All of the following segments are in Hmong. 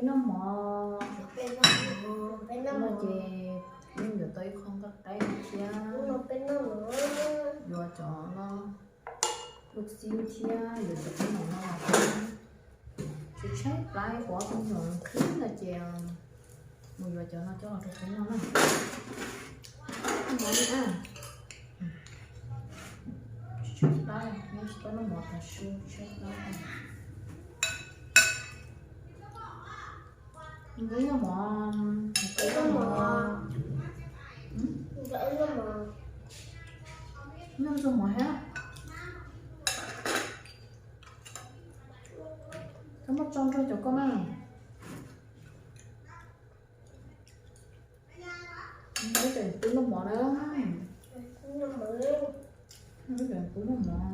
Noj mov, no ces yeej yuav tau ib qho nqaij qaib thiab, yuav cov no, lub xib thiab yuav cov qub no los, tsis tshaib plab, kuv ob tug me nyuam qhib no ces mus yuav cov no coj los rau kuv noj na. Noj mov li na. Tsis tshaib plab, noj tsis tau noj mov tas su tshaib plab. Noj mov, noj mov, noj mov thiab. Koj muab tso nrog cov koj na. Neb tseem pub noj mov na. Neb tseem pub noj mov.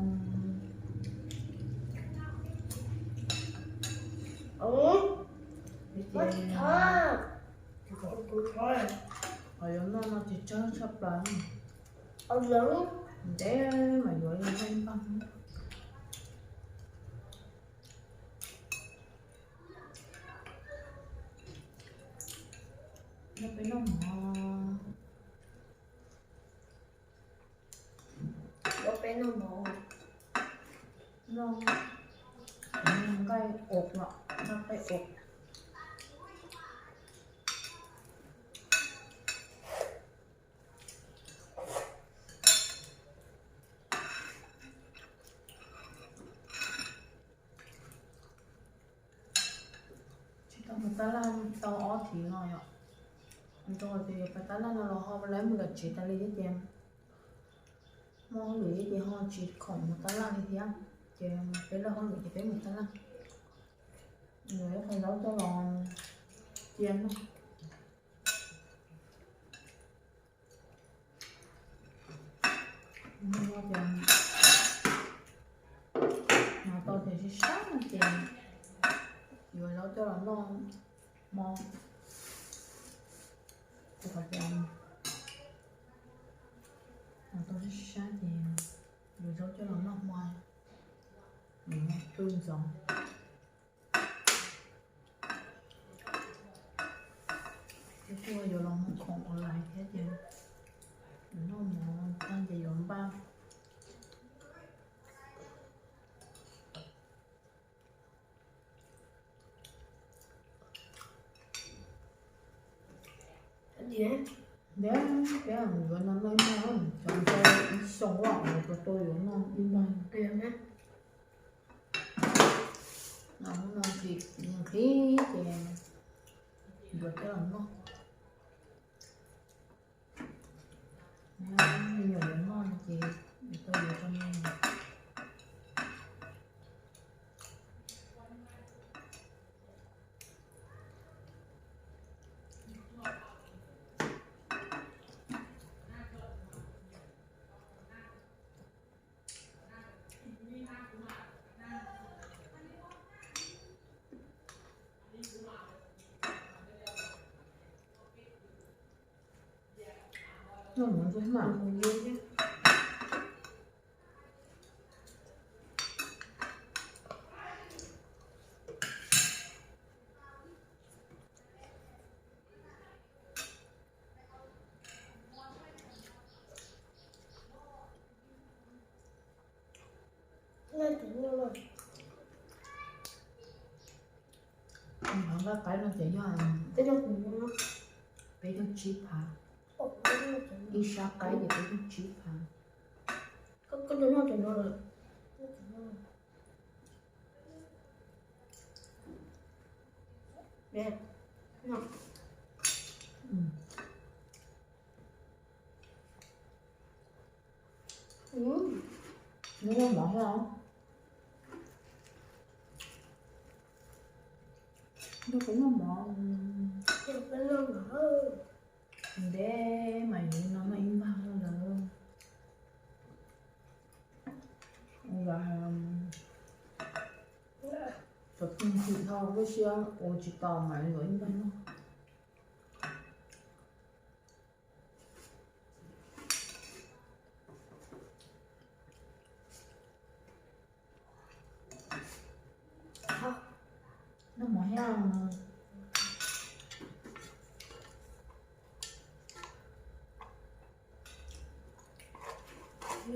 Qhov yuav noj no ces tsawg tshaj plaws. Ntev mas yuav li noj npag. Noj peb noj mov. Noj peb noj mov. Noj nqaij ua, noj nqaij ua. Tsis tau mus tab laj tau ob thiv no yom. Rau tias yuav pais tab laj no los ho lawv mus lawv tsev tas li thiab ces muaj hauj lwm thiab ces ho tsis khoom mus tab laj li thiab. Ces peb lawb hauj lwm ces peb mus tab laj. Yuav ib qho zaub coj los cia noj. Noj ces, noj tau ces sib sab no ces yuav zaub coj los noj hmo. Kuv qhov tias noj tau sib sab ces yuav zaub coj los noj hmo, nws pw ntxov. Ces kuj yuav los mus khoom online thiab ces noj mov tag ces yuav npaj. Ntev peb yuav no noj ib npag, cov ntawd ib xyoo los tus tua yuav noj ib npag. No ces nqhis ces yuav coj los noj. Me nyuam yuav noj no ces yuav tau yuav rau me nyuam. Noj mov ntxuag mas mus yus thiab. Qhov nqaij qaib no ces yog peb caug tsib phav, ib sab qaib ces peb caug tsib phav. Noj mov thiab os. Noj peb noj mov. Ntev mas yuav no noj ib npag lawm. Cov twg tsis tau lub siab ua tsis tau mas yuav ib npag noj. Noj mov thiab. Ces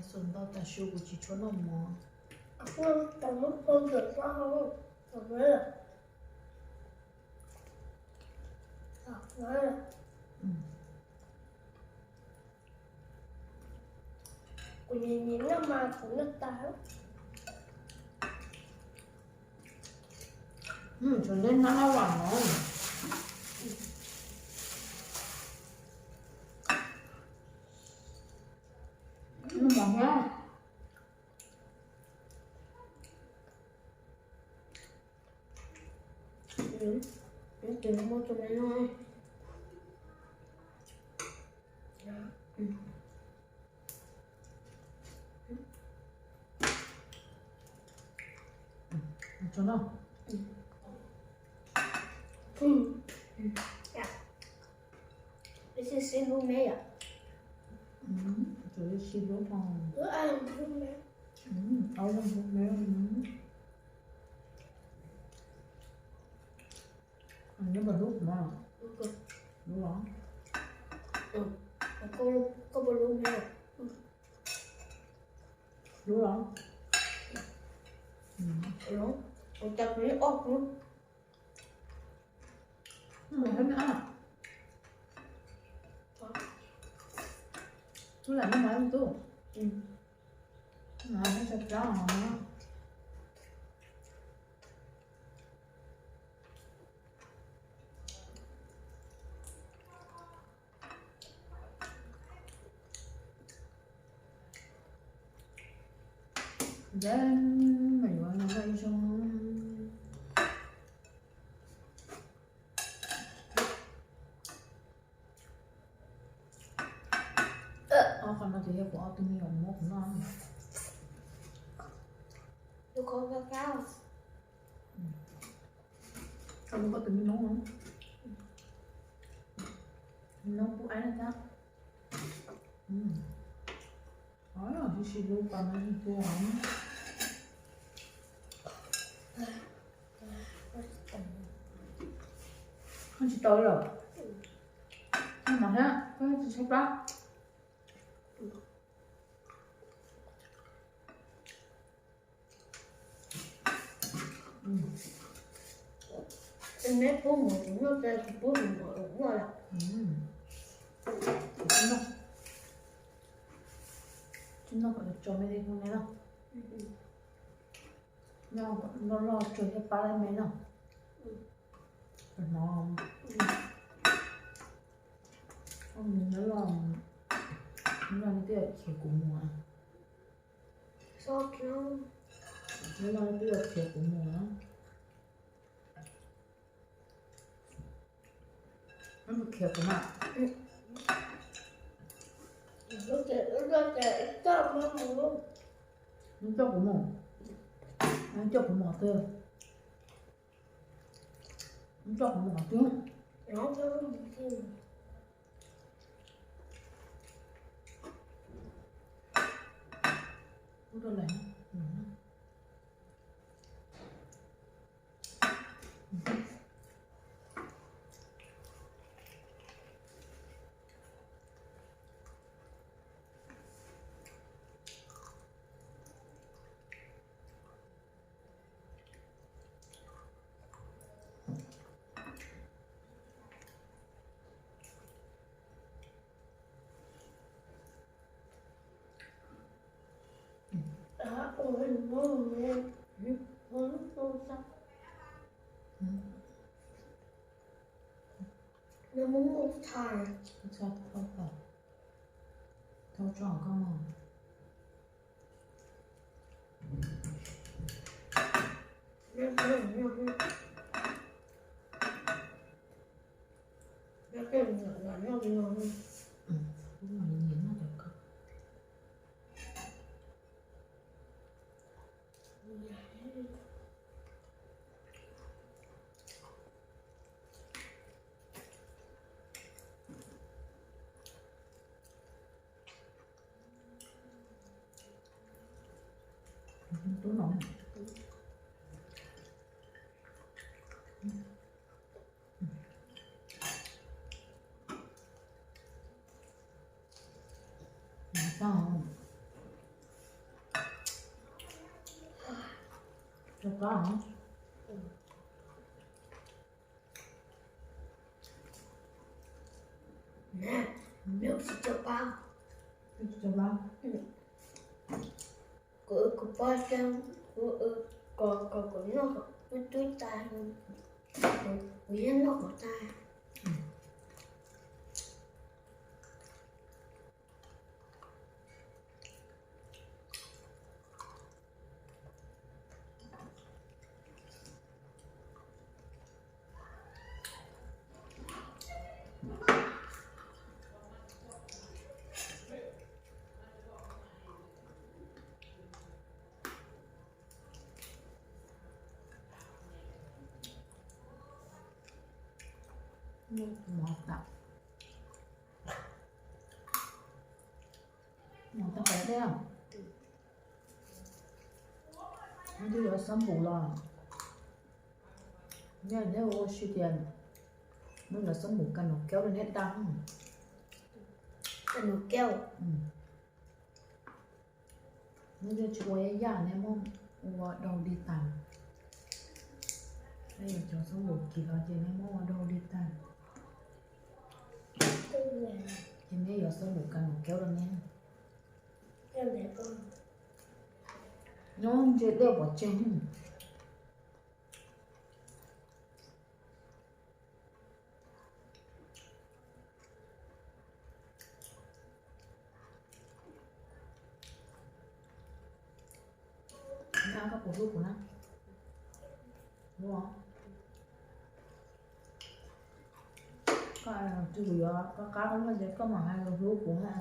xum ntau tas su kuv tsis tshua noj mov. Kuv nyiam nyiam noj mas kuv noj tas. Tsov neb hnab hab vam no. Noj mov hnab. Tus muaj tus me no. Tus sib hlub me yom. Tus sib hlub os. Ob leeg hlub me. Neb puas hlub kuv mas? Hlub los? Koj puas hlub me? Hlub los? Kuv cas kuv ib ob hlub. Hlub los hlub mas hlub tub. Mas hlub tso plab os. Ntev mas yuav no noj ib zaug. Ob qho no ces yog kuv ob tug me nyuam muab kuv noj. Koj tus me noob no, me noob pub aib na tab. Sib sib hlub pas no ib tua. Koj tsis tau li los? Koj mas thiab, koj tsis tshaib plab. Neb pub mov kuv noj, kuv pub mov kuv noj lawm. Tsis noj kom tso me li hu neb los. Noj loj loj tsuag thiaj pab tau me no. Hnov, hnov loj loj, noj twb yuav khiav kuv mus. Noj loj twb yuav khiav kuv mus. Noj khiav kuv mas. Noj coj kuv mus. Noj coj kuv mus twg? Noj coj kuv mus twg? Ub, rau lawm. Thau tso koj. Tub no. Tau. Rau qab hov. Nws tsis tau pab. Tsis tau pab. Kuv, kuv pab xyoo, kuv, kom, kom kuv noj kom tub tub tas, kuv, kuv yeej noj kom tas. Mov tas, mov tas qab dej. Neb twb yuav xab npum los, neb, neb ua si tias neb yuav xab npum kas nus kaub rau neb da. Kas nus kaub. Neb twb tsis ua ib yam, neb muab ua dau li tas. Neb yuav cov xab npum kim los ces neb muab ua dau li tas. Ces neb yuav xab npum kas nus kaub rau neb. Nyob ntse dej pov tseg. Nyob koj puas hlub kuv na? Hlub os. Koj, twb kuv yuav koj qab koj noj ces koj mam hais hlub kuv na.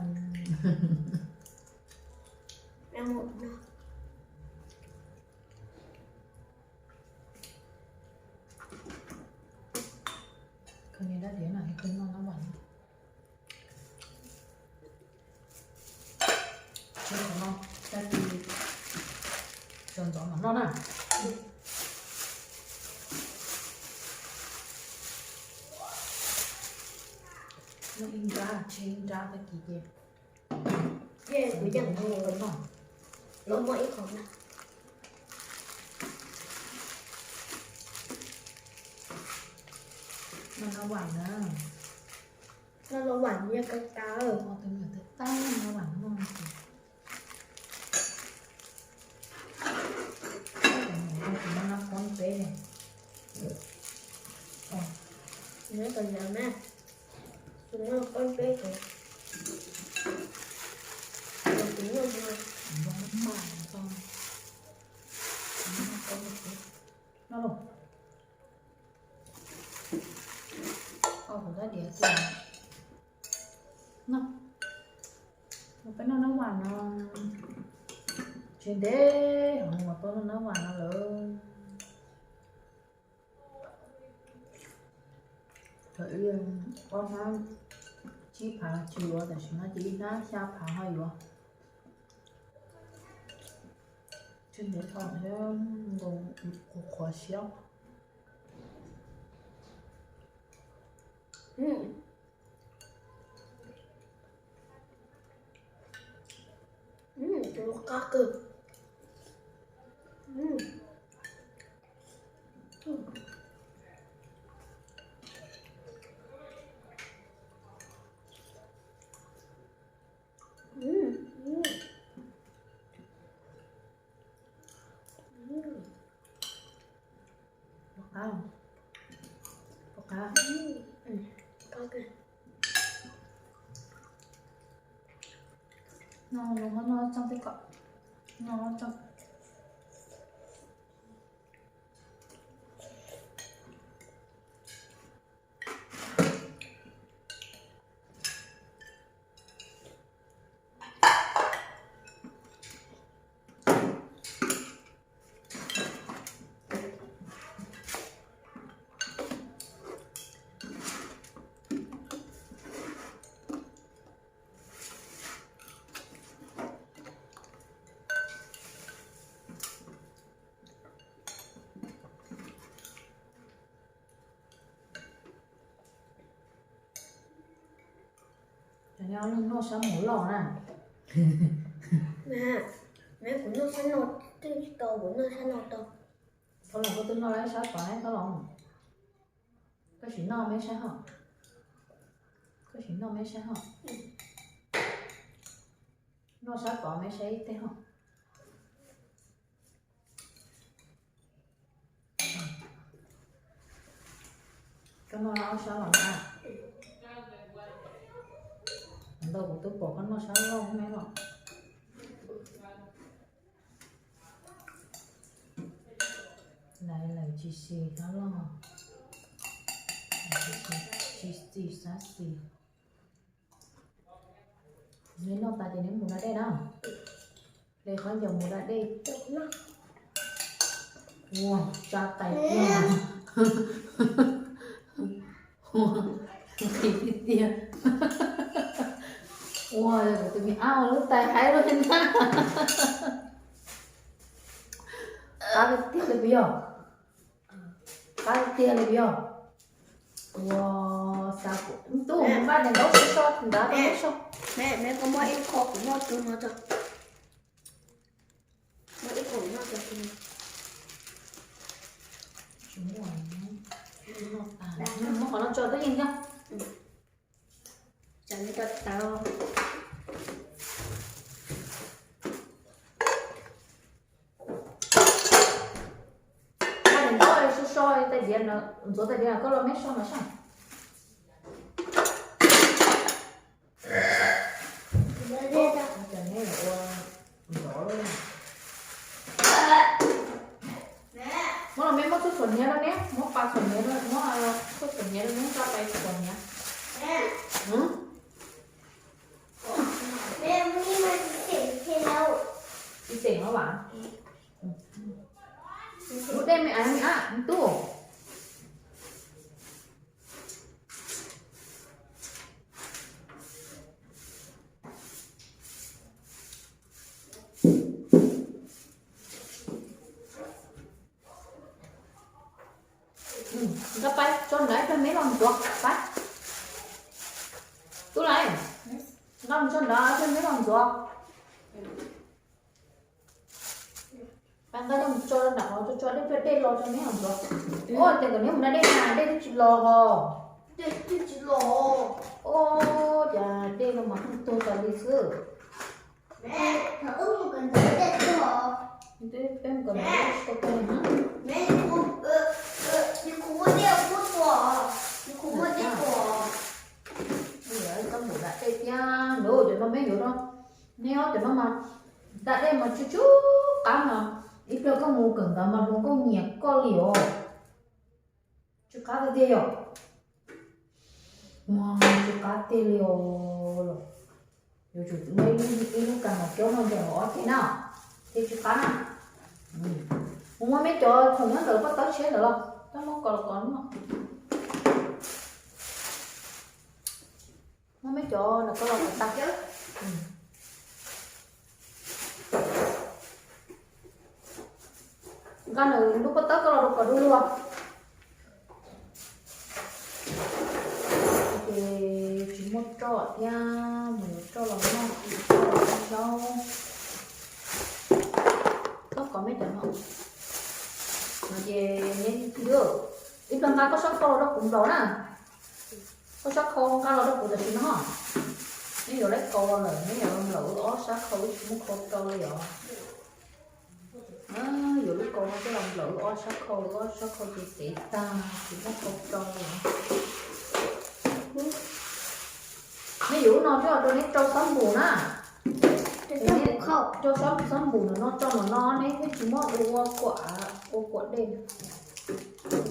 Koj niam dab diav no, koj noj nab vam no. Tag kis sawv ntxov mam noj na. Noj ib nrab, tseg ib nrab tag kis ces. Kuv yeej los muaj ib qho na. Noj nab vam na. Noj nab vam yog kawg tas. Tus niam tus tab noj nab vam noj. Tus no noj pob peb. Neb tus yawg na, tus no noj pob peb ces. Tus no noj mas tau. Noj los. Koj kuv dab diav tiag. Noj, peb noj nab vam no. Tsis ntev heev uas peb noj nab vam no lawm. Thaum ub ob hnab tsib phav tsis yuav, tam sim no ces ib hnab xya phav ho yuav. Tsis ntev thaum thiab nkaus qhuav qhuav siab. Qab kawg. Pom qab, pom qab. Noj los muab noj txob thiab kom, noj txob. Cov no noj sab mov loj na. Kuv noj sab no, twb tsis tau, kuv noj sab no tau. Thaum los koj twb noj sab tod ne, thaum los koj sim noj me saib ho. Koj sim noj me saib ho. Noj sab tod me saib ib teg ho. Koj noj ob sab los na. Ntau kuv twb pom koj noj sab loj me los. Lawv tsis xis sab loj, tsis xis sab xis. Neb noj tas ces neb mus da dej na. Hle qhov ncauj mus da dej. Ua, tsa tais tiag. Ua, nqhis tiag tiag. Ua, kuv tus me ab ua lub tais haib lub na. Qab tiag tiag li puas yog? Qab tiag tiag li puas yog? Ua, xav kuv tub npaj niam ntaub so so ntawd, me so. Me, me, koj muab ib qho kuv noj tso no tso. Muab ib qho kuv noj tso. Tsis muaj, noj tas, muab qhov no tso twb yeej thiab. Tsam no tso tas. Npaj niam ntaub so so tais diav, ntxuav tais diav koj los me so mas saib. Muab los me muab txhub txhuam hniav rau neb, muab pas txhuam hniav rau, muab txhub txhuam hniav rau neb, tso pais txhuam hniav. Tsis xeem los vas. Lub dej me aiv me ab tub. Nkag pais tso ntawd ib pliag me los ntxuav pais. Tub Lais, nkag mus tso ntawd ib pliag me los ntxuav. Pais nkag coj mus tso nram qhov tso tso dej pliag dej los tso me los ntxuav. Ua cas kom neb mus da dej na, dej twb tsis los hos. Ua cas dej no mas pheej tuag tas li xwb. Peb mus kawm ntawv tsis tau tuag na. Txhob mus da dej thiab, nrog cov no me yuav no, neb ob cov no mas da dej mas tsw tsw qab mas ib pliag koj mus kawm ntawv mas hluas nkauj nyiam koj li os. Tsw qab tiag tiag yom. Ua, tsw qab tiag li os. Yuav tsum muaj ib lub kas mom coob no ncaim ob ceg na, thiaj tsw qab na. Kuv muab me cov khoom nyob ntawm pob tawb tshiab ntawd los, coj muab kos los kos no. Muab me cov ntawm ko los kom tas. Nqa nws lub pob tawb ko los rau kom du lug. Ces tsis muaj roj thiab, mus yuav roj los noj, roj los noj xyaub. Koj kov me cov no, no ces neb ib pliag nqa koj sab khau los rau kuv nplaum na. Koj sab khau nqa los rau kuv tam sim no. Neb yuav lawv kaus los lawm, neb yuav nplaum wb ob sab khau, wb tsis muaj khau rau li os. Yuav lub kaus no coj los nplaum wb ob sab khau, wb ob sab khau ces tev tag, tsis muaj khau rau li os. Neb yuav lub no coj rau neb rau xob npum na. Rau xob npum no, no rau no no, neb thiaj tsis muaj ua kua, ua kua dej.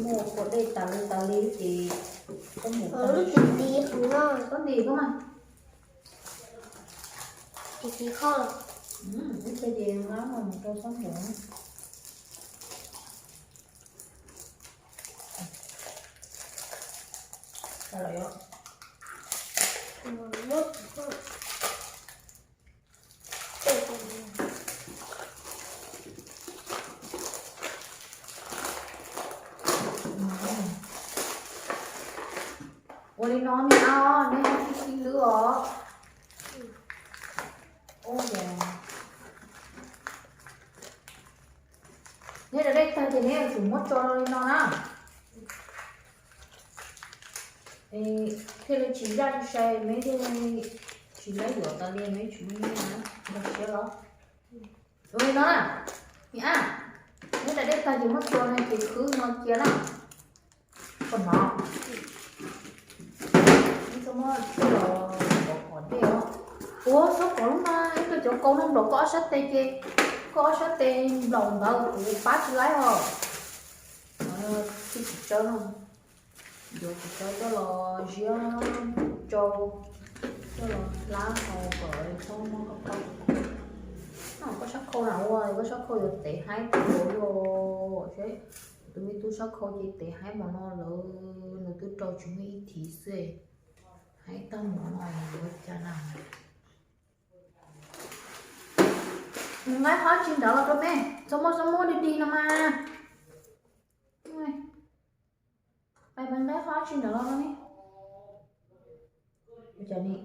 Muaj ua kua dej tas li tas li ces xob npum, xob ntis koj mas. Ib pliag ces nqa mus rau xob npum. Ua li no me ab, neb sib sib lwb os. Nyob rau dej tag ces neb yuav tsum muab tso li no na. Thiaj li tsis yaj sai, neb thiaj li tsis laib yuav tas li, neb tsis muaj nyiaj na. Nrog siab los. Ua li no na, a, nyob rau dej tag ces muab tso no ces khwb no cia na. Kom no, ib txhob muab los pov qhov dej os. Ua txhob pov lub no, ib pliag cov kaus no nplaum koj ob sab tes ces koj ob sab tes nplaum ntawd kuv pab tsis laib os. Tij tsis tsawb no, yuav tsis tsawb coj los ziab rau, coj los hlab hau kom txhob muab koj qau. No koj sab khau na ua koj sab khau yuav tev haib tag npaum li os. Tus me tub sab khau ces tev haib npaum no lawm, nws twb rau tsis muaj ib thiv xwb, haib tag npaum no yuav ua cas na. Nqaij ho tsis nrov los rau me, txhob muab txhob muab dig dig no mas. Pais nqaij ho tsis nrov los rau me. Ua cas ni?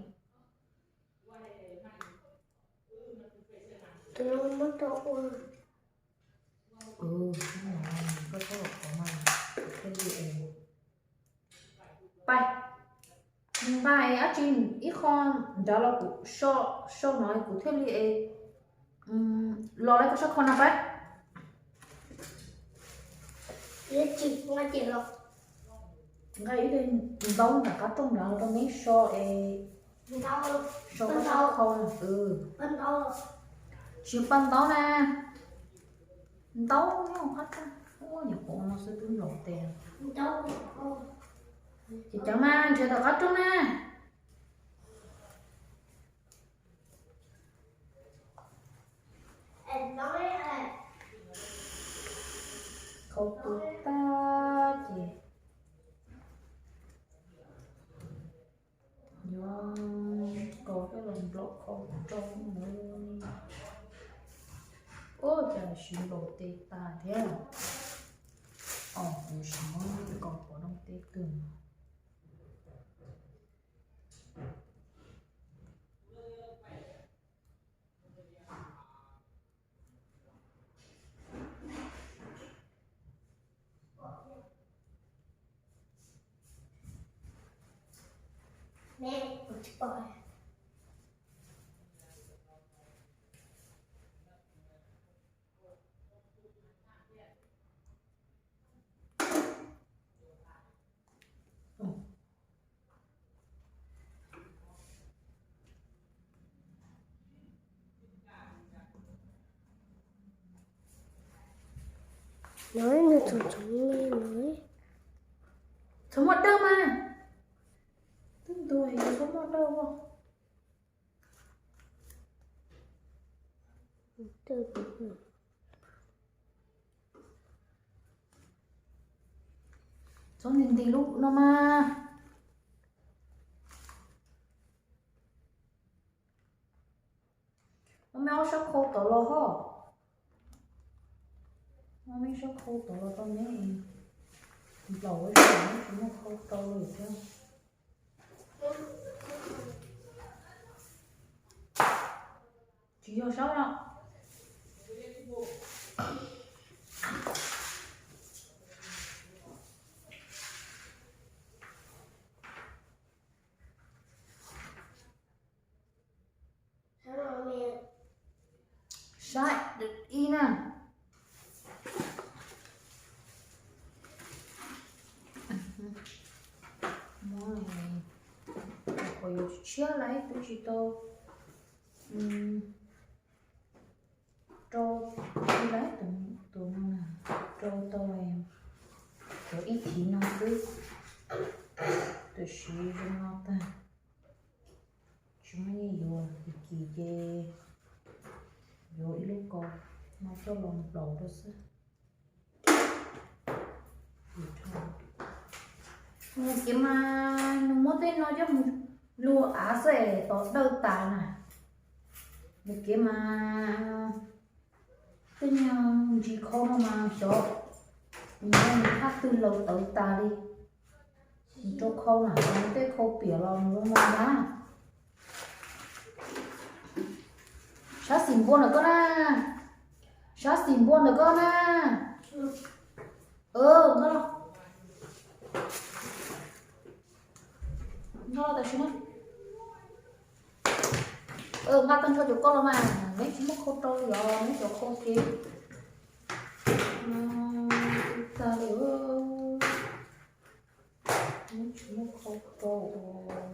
Tus no muab rau ua. Koj txhob los qhov mas thiaj li es. Pais, nqaij dab tsi ib qho nrad los kuv so, so no kuv thiaj li es los lawm koj sab khau no pais. Nqaij ib daim ntaub ntawm qab rooj nrad los rau neb so es, so koj sab khau na. Tsis yog paj ntaub na, ntaub nyob qab rooj, ua nyuam qhuav no xwb twb nplaum tes. Ces cov mas nrhiav tom qab rooj na. Khau tu tag ces yuav kos coj los nplaum khau rau no. Ua cas siv nplaum tes tas thiab. Os, kuv siv kos pov rooj teb kawg. No nws txhoov txhoov me no. Txhoov muaj dawb mas. Twb ntuag yus txhoov muaj dawb as. Txhoov nti nti lub no mas. Muab me ob sab khau tod los ho. Muab me sab khau tod los rau neb. Nplaum lawm tsis muaj khau rau li thiab. Tsis yog sab no. Saib ib na. Muab, qhov yuav tshiab lawm twb tsis tau rau, tsis lawm tus, tus no na, rau tau cov ib thiv no xwb. Tam sim zoo no tag, tsis muaj nyiaj yuav, kis kis ces yuav ib lub kaus no coj los nplaum rau xwb. Nws kev mas nws muab tej no coj mus luag av xwb es tov dawj tas na. Nws kev mas tej niag ntsis khau no mas xyov nws muab nws thaj twg laus tawv tas li. Nws rau khau na, nws tej khau piam los nws zoo no na. Sab xis npua ntawm koj na. Sab xis npua ntawm koj na. Nqa los. Nqa los tam sim no. Nqa tag nrho cov koj los mas, neb tsis muaj khau rau li os, neb cov khau ces tag li. Neb tsis muaj khau rau.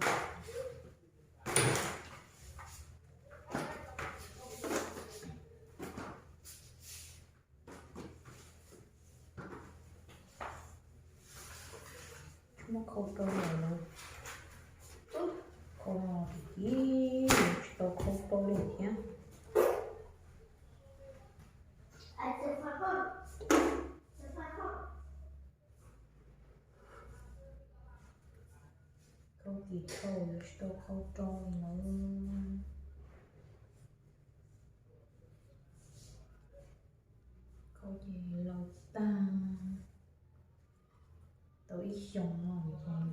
Muab khau rau lawm, khau no tsis tau khau rau li thiab. Khau kis khau yuav tsis tau khau rau li lawm. Khau ces laus tag tau ib xyoos no ces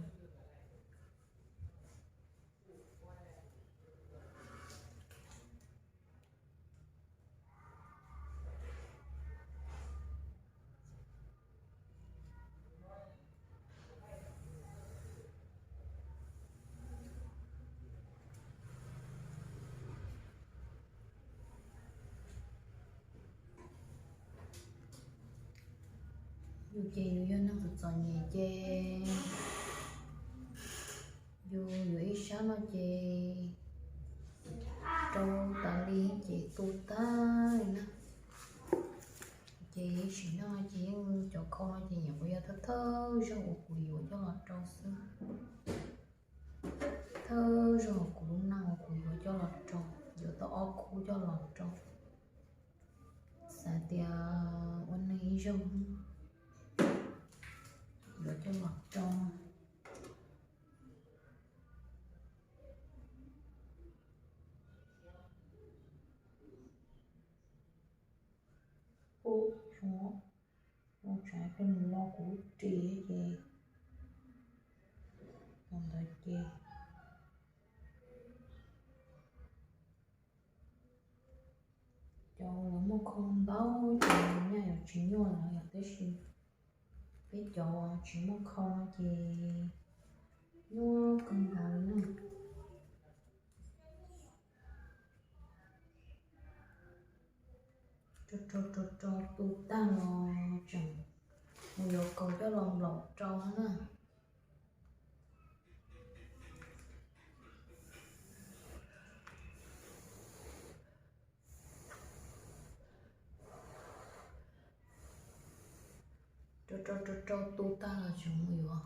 Yus ces yus yog neeg txom txom nyem ces yus yuav ib sab no ces rau tas li ces tu tag li na. Ces sim neej no ces yeej cov khau no ces nyuam qhuav yog thawj thawj zaug uas kuv yuav coj los rau xwb. Thawj zaug kuv lub neej uas kuv yuav coj los rau, yuav tau ob khub coj los rau. Xav tias ua neej ib zaug yuav coj los rau. Ub, zoo tshav koj nws lo kuv lub ris ces, ntawd ces cov uas muaj khau ntau ces nyaj yuav tsis nyuaj lawm yom, tab sis peb cov tsis muaj khau no ces nyuaj kawg nkaus li na. Rau rau rau rau tu tag los tseem mus yuav kaus coj los nplaum rau na. Rau rau rau rau tu tag los tseem mus yuav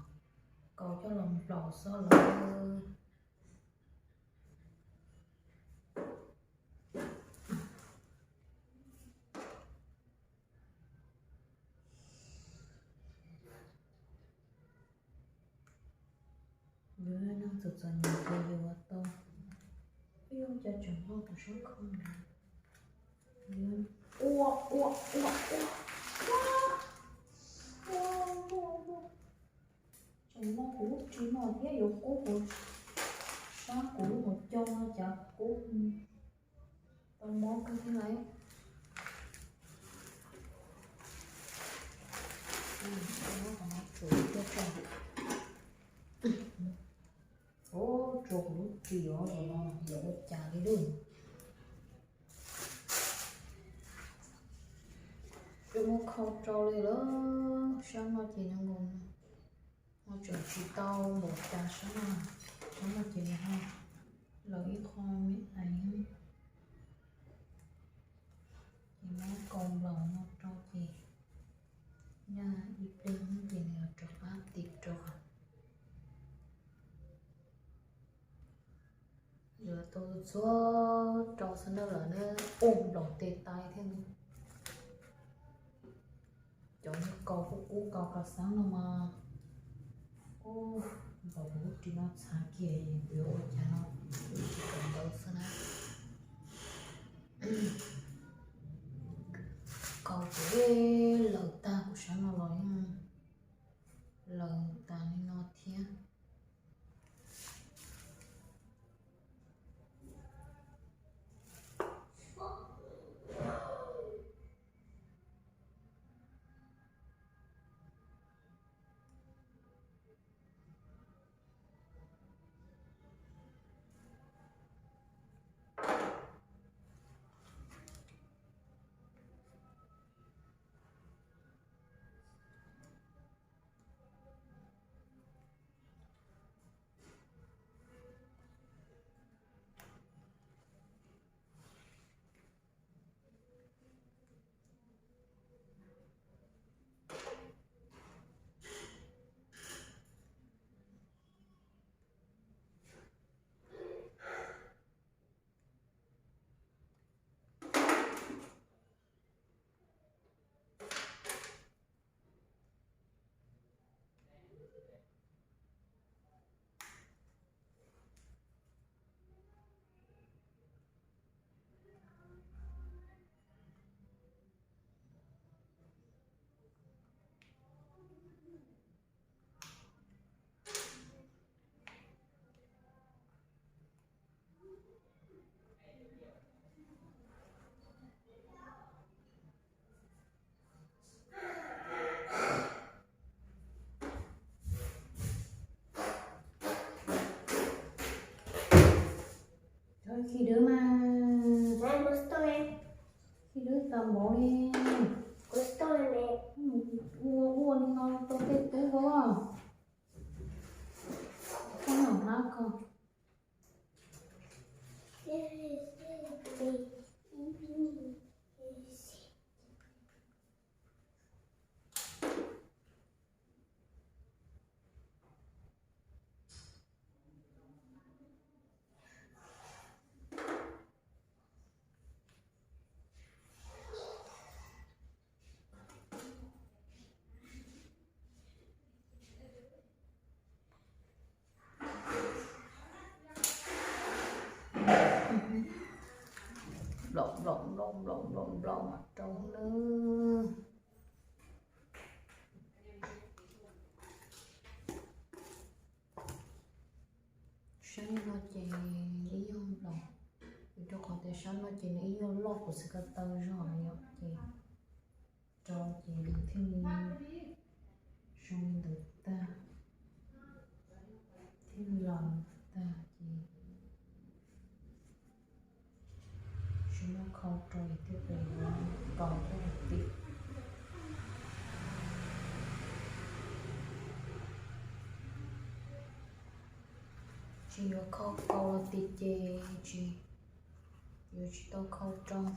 kaus coj los nplaum xwb lawm. Yus neeg txom txom nyem ces yus ua tau. Ib lub cas tseem muaj tus sab khau ntawd. Ua ua ua ua. Tseem muaj kuv lub ris no thiab yuav kub kuv sab kuv lub hauv caug no cas kub tau mob kawg thiab lauj. Ua tsuav kuv lub ris os, yuav ua cas li lauj. Tsis muaj khau rau li lawm, sab no ces nws nkaus no tseem tsis tau npaum cas, sab no, sab no ces nws ho lawm ib qho me ais. Ces muab kaus nplaum no rau ces nyaj ib pliag ces nws yuav rov qab tiv rau. Yuav tau txhua rau xwb na, lawv ne, ua nplaum tes tais thiab. Cov nyuag kaus kub kub kaus kaus xeeb no mas, ub, nplaum kuv lub ris no txhav kiag, kuv yuav ua cas no, kuv tsis kam ntawd xwb na. Kaus ces lawm tag, kuv sab no los yeej lawm tas li no thiab. Khi dwb mas, khi dwb tau npaum li, ua ua li no rau tej tub ko. Koj noj hnab ko. Nplaum nplaum nplaum nplaum nplaum nplaum mas rau lawm. Sab no ces ib nyuag nplaum, vim rau qhov tias sab no ces nws ib nyuag loj kuv xav ko taw zog yom, ces rau ces nws thiaj li zoo li ntawd tag, thiaj li los tag ces tsis muaj khau rau thiaj pes kaus thiab los tim. Tsis yuav khau kaus los tim ces tsis, yuav tsis tau khau rau.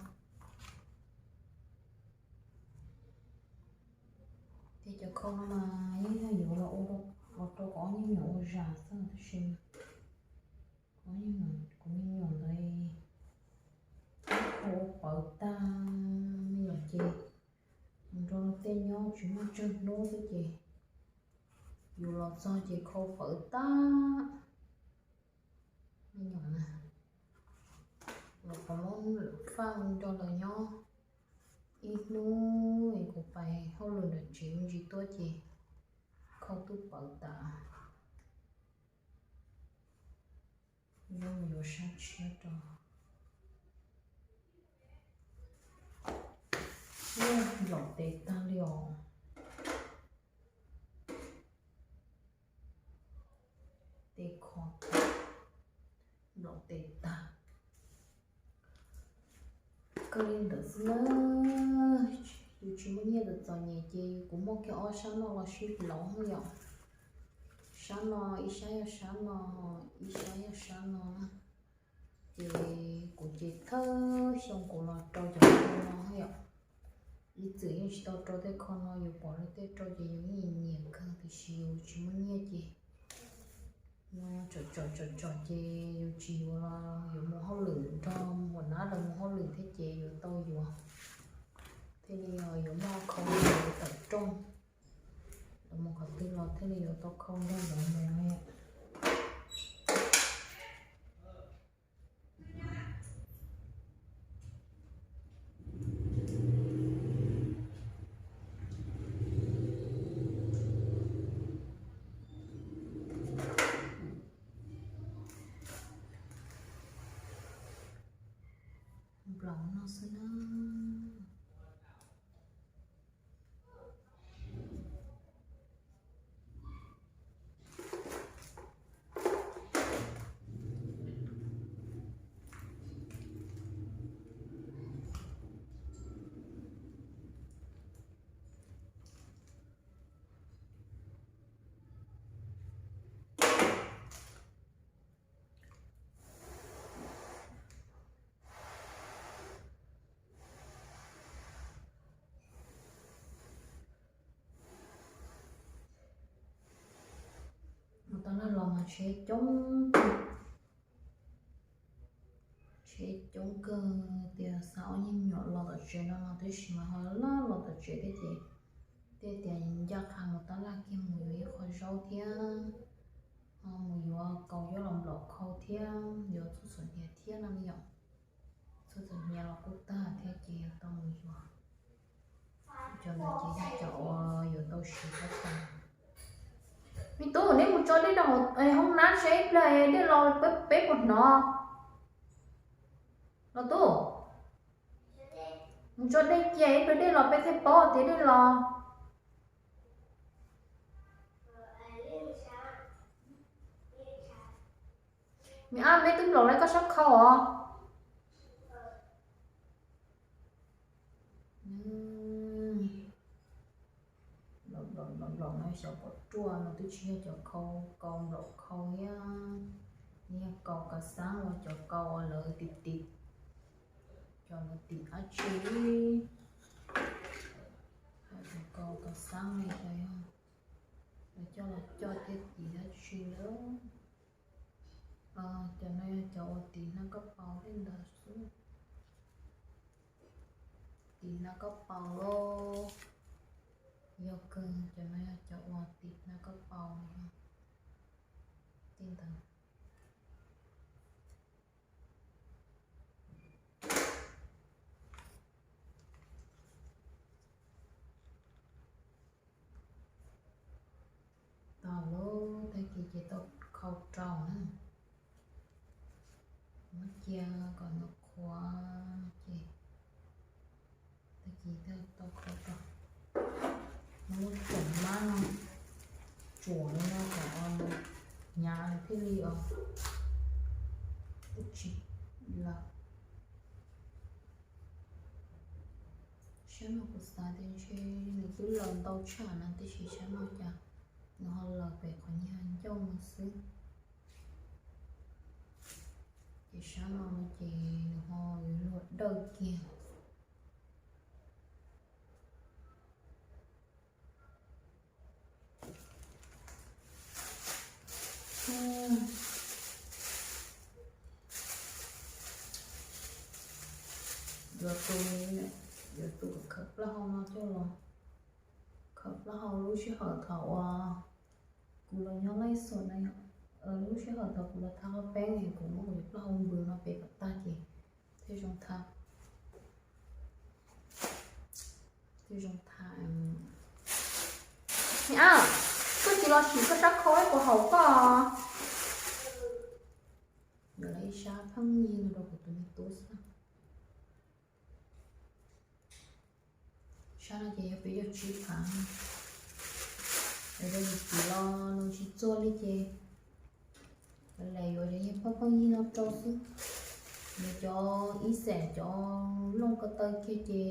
Ces cov khau no mas yeej yog yuav los ua, los rau kuv ob nyuag me nyuam ua zam xwb tab sis kuv ob nyuag me nyuam, kuv me nyuam ntawd ua pawv tag me nyuam ces mus nrog luag tej nyob tsis muaj tsawg hnub xwb ces yus los txog ces khau pawv tag me nyuam na. Los pov muab faj nrog lawv nyob ib hnub es kuv pais hauj lwm nram tsev me ntsis tuaj ces khau twb pawv tas. Yuav mus yuav sab tshiab rau. Nplaum tes tag li os. Tes kho, nplaum tes tag. Kawg li ntawd xwb na. Yus tsis muaj nyiaj txom txom nyem ces kuv muaj kiag ob sab no los sib hloov yom. Sab no ib sab yog sab no, ib sab yog sab no na. Ces kuv ces thawj xyoo kuv los rau cov khau no yom. Ib txwm yeej tsis tau rau tej khau no, yus pom luag tej rau ces yus yeej nyiam kawg tiam sis yus tsis muaj nyiaj ces no tsom tsom tsom tsom ces yus tsis yuav los yuav mus hauj lwm nrog mus nab los mus hauj lwm thiab ces yuav tau yuav. Thiaj li yuav muaj khau tawm rooj, los mus qhov twg los thiaj li yuav tau khau nrog lawv mus. Nplaum no xwb na. Mus tau laj los mas tsheb coob kawg, tsheb coob kawg tias xav ob nyuag me nyuam los tom tsev no los tab sis mas ho laj los tom tsev thiab ces tej tias ncaj qha mus tab laj kiag mus yuav ib qho zaub thiab ho mus yuav kaus coj los nplaum khau thiab yuav txhuj xom hniav thiab no me yom. Txhuj xom hniav los kuj tag thiab ces yuav tau mus yuav. Cov ntawd ces yog cov uas yuav tau siv tab tom. Me tub, neb mus tso dej rau hauv hoob nab seb ib pliag dej los peb puas hnov. Los tub, mus tso dej cia ib pliag dej los peb thiaj paub tias dej los. Me ab, neb twb nplaum lawv koj sab khau os. Cov pom ruaj no twb tsis yog cov khau, kaus nplaum khau thiab, yog kaus kav xab uas cov kaus uas lawv tim tim, cov lawv tim dab tsi, cov kaus kav xab no ces yog lawv coj los coj thiab tim dab tsi lawm. Cov no yog cov uas tim hnav koj paus li ntawd xwb. Tim hnav koj paus los yog kawg, cov no yog cov uas tim hnav koj paus yog li ntawd. Tau lub tag kis ces tau khau rau na, muab cia kom nws qhuav ces tag kis tau khau rau. Muab lub txoom mab no tsuam li no kom hnyav thiaj li os, tsis lawm. Sab no kuv xav tias ntshe nws twb laws ntau tshaj na, tiam sis sab no cas nws ho laws pem qhov nyuag ncauj no xwb. Ces sab no no ces nws ho yuav luag dawj kiag. Yuav tus, yuav tus khaws plaub hau no coj los, khaws plaub hau lub sij hawm thaum uas kuv los nyob laj xom na, lub sij hawm thaum kuv los thab qhov peeb es kuv muab kuv cov plaub hau npws no pem kom tag ces thiaj zoo thab, thiaj zoo thab. Niam, koj tsis los sim koj sab khau ib puas haum koj? Yuav lawv ib sab pheej yig rau kuv tus me tub xwb. Sab no ces yog peb yuav tsib phav, yog rau yus tim los nws tsis txuag li ces lawv yuav cov yog pheej pheej yig no rau xwb. Nws cov ib xeem cov looj ko taw kiag ces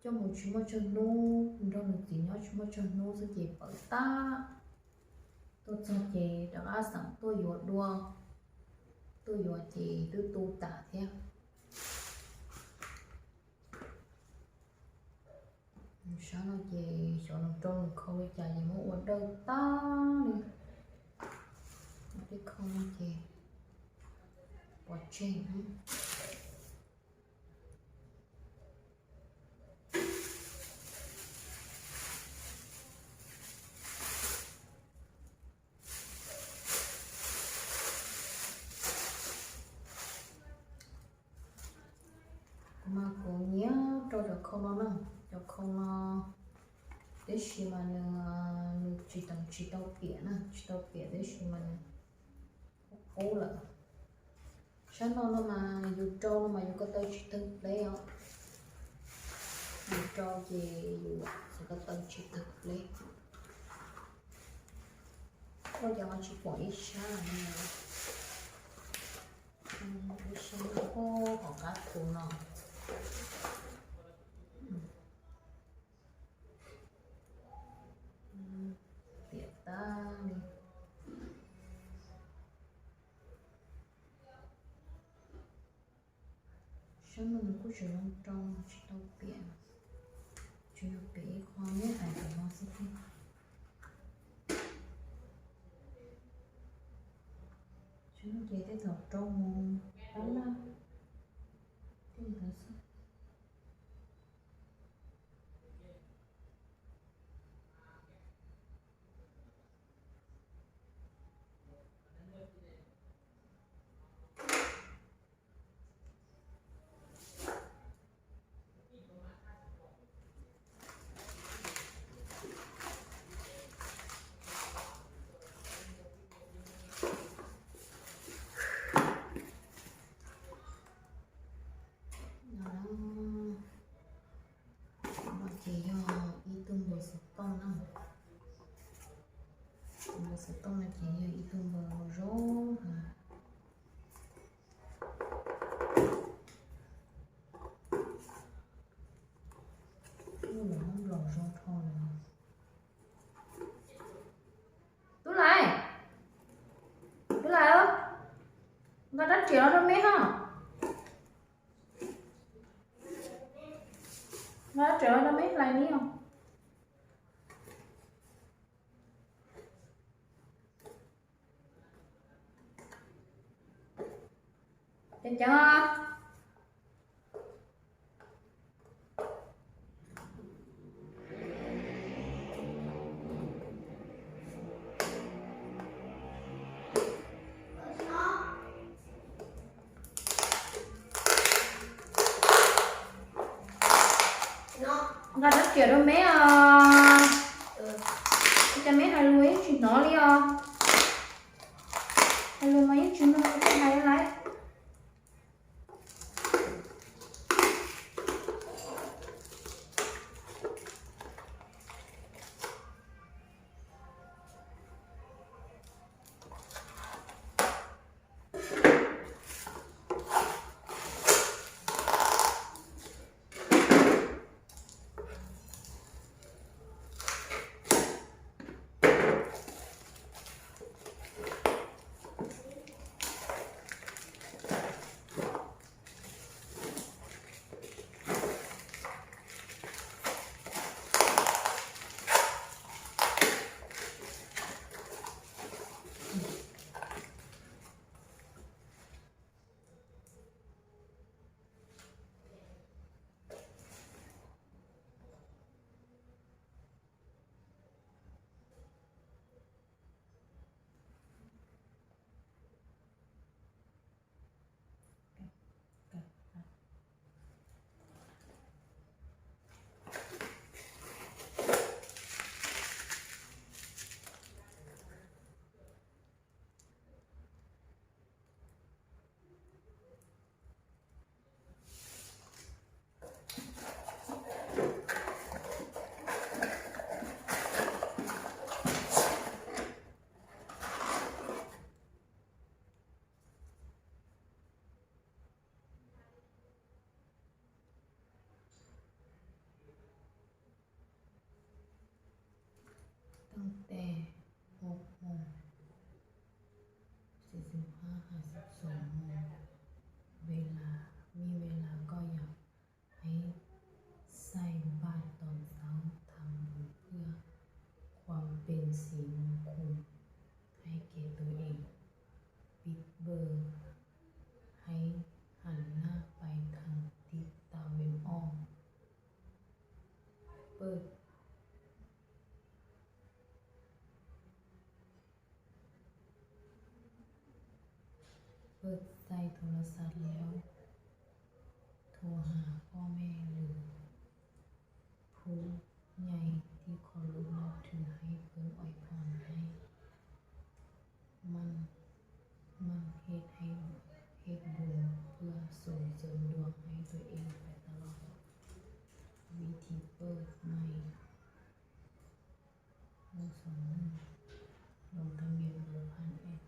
coj mus tsis muaj tsawg hnub, nrog nws txiv nyob tsis muaj tsawg hnub xwb ces pawv tag. Tuaj txog ces rov qab xeem tuaj yuav dua, tuaj yuav ces twb tu tas thiab. Sab no ces xyov nws rau nws khau li cas ces muab ua dawj tag li. Muab tej khau no ces pov tseg. Kuv mas kuv nyiam rau cov khau no na, cov khau no tab sis mas nws, nws tsis tau, tsis tau piam na, tsis tau piam tab sis mas nws qub qub lawm. Sab no no mas yus rau no mas yus ko taw tsis tawg pleb os. Yus rau ces yus ko taw tsis tawg pleb. Koj cov mas tsis pom ib sab no, ib sab no hauv qab thu no. Tiam tag li. Sab no nws kuj tseem zoo rau, tsis tau piam, tsuas yog piam ib qho neb hais tam no xwb thiab. Sab no ces tej thaum rau mus dab laj tej ntawd xwb. No ces yog ib tug npawg xov tooj na. Tus npawg xov tooj no ces yog ib tug npawg zoo heev. Ub, los muab nplaum zoo dhau lawm. Tseem los rau me ha. Nqa tseem los rau me hlais ni os. Ceev ceev. Nqa rab riam rau me os. Ua cas me hais lus yeej tsis hnov li os? Hais lus mas yeej tsis mloog li, hais laiv.ตั้งแต่หกโมงสี่สิบห้าหาสิบสองโมง เวลา มีเวลาก็อยากให้ใส่บาตรตอนเช้า ทำบุญเพื่อความเป็นสิริมงคลให้แก่ตัวเอง ปิดเบอร์ ให้หันหน้าไปทางทิศตะวันออก เปิด เปิดใส่โทรศัพท์แล้ว โทรหาพ่อแม่หรือผู้ใหญ่ที่เคารพนับถือให้เพื่ออวยพรให้ มัน มันเฮ็ดให้ เฮ็ดบุญเพื่อส่งเสริมดวงให้ตัวเองไปตลอด วิธีเปิดใหม่ หนึ่งสองหนึ่ง ลงทะเบียนเบอร์ผ่านแอป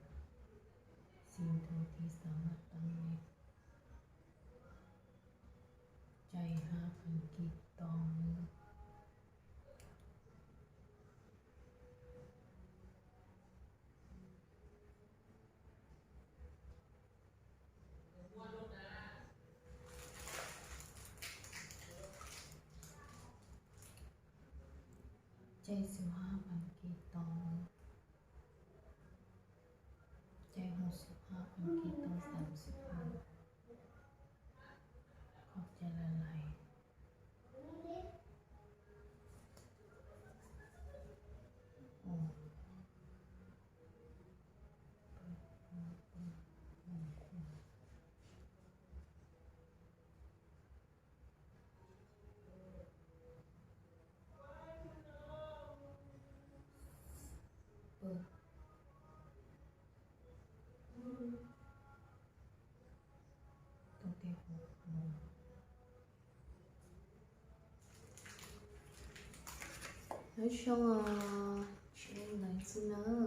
ซิมโทรที่สามารถตั้งได้ จ่ายห้าพันกีบต่อมื้อ ใจสิบห้าพันกีบต่อ ใจหกสิบห้าพันกีบต่อสามสิบพัน ขอบใจหลายๆ โอ้ เปิด ตั้งแต่หกโมง Nói chung là chị em nói xin lỗi.